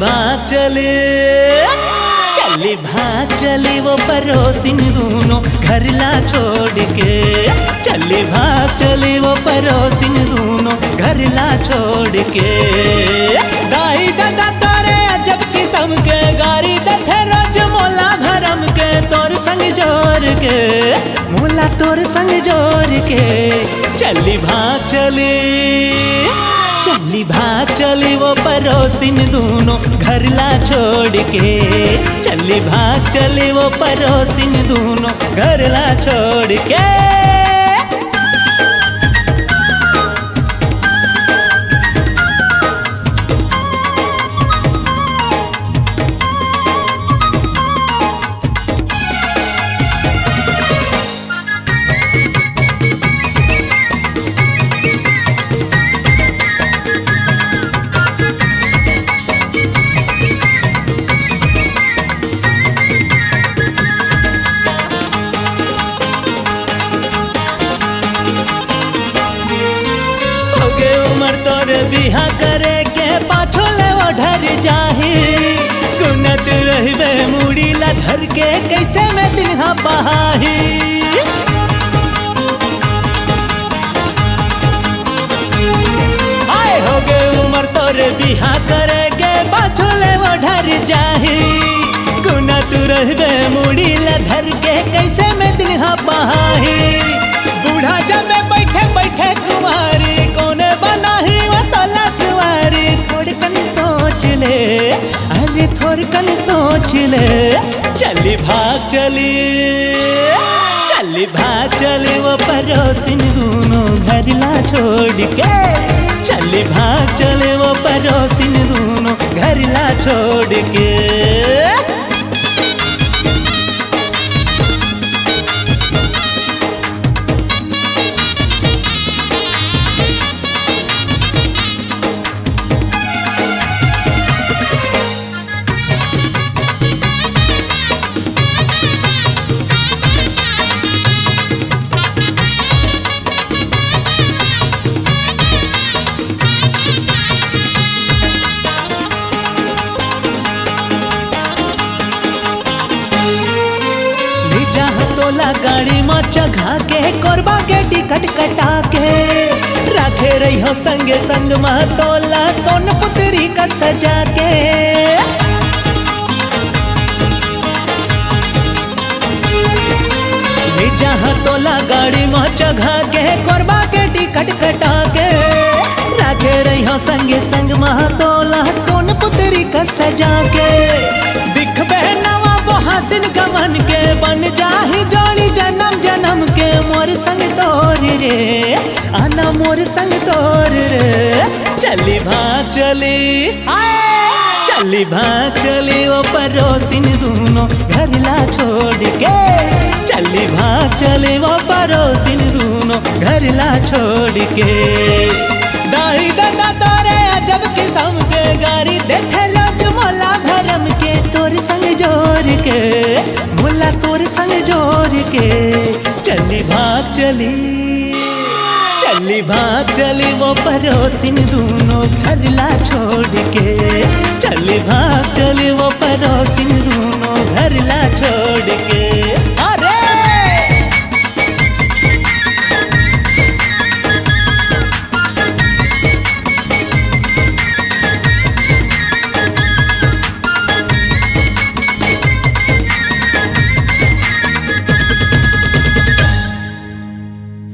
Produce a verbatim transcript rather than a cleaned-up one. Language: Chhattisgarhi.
भाग चले, चली भाग चली वो परोसिन दूनो घर ला छोड़ के। चली भाग चली वो परोसिन दूनो घर ला छोड़ के। दाई ददा तोरे अजब किसम के गारी देथे रोज मोला भरम के। तोर संग जोर के, मोला तोर संग जोर के। चली भाग चली, चली भाग चली वो परोसिन दूनो घर ला छोड़ के। चली भाग चली वो परोसिन दूनो घर ला छोड़ के। होगे उमर तोर बिहा करे के, पाछो ले वो ढर जाही। गुनत रहिबे मुड़ी ला धर के, कैसे में तिन्हा पहाही। हाय होगे उमर तोर बिहा करे के, पाछो ले वो ढर जाही। गुनत रहिबे मुड़ी ला धर के, कैसे में तिन्हा पहाही। बूढ़ा जबे बैठे बैठे कुंवारी, कोने बनाही वो तोला सुवारी। थोड़कन सोच ले, अरे थोड़कन सोच ले। चली भाग चली, चली भाग चली वो परोसिन दूनो घर ला छोड़ के। चली भाग चली वो परोसिन दूनो घर ला छोड़ के। ले जाह तोला गाड़ी म चघा के, कोरबा के टिकट कटा के। राखे रहिहो संगे संग म तोला, सोन पुतरी का सजा के। ले जाह तोला गाड़ी म चघा के, कोरबा के टिकट कटा के। राखे रहिहो संगे संग म तोला, सोन पुतरी का सजा के। दिखबे नवा बोहासिन गवन के, बन जाही जोड़ी जनम जनम के। मोर संग तोर रे, आना मोर संग तोर रे। चली भाग चली, चली भाग चली वो परोसिन दूनो घर ला छोड़ के। चली भाग चली वो परोसिन दूनो घर ला छोड़ के। दाई ददा तोरे अजब किसम के गारी देथे रोज मोला भरम के। तोर संग जोर के, मोला तोर संग जोर के। चली भाग चली, चली भाग चली वो परोसिन दूनो घर ला छोड़ के। चली भाग चली वो परोसिन दूनो घर ला छोड़ के।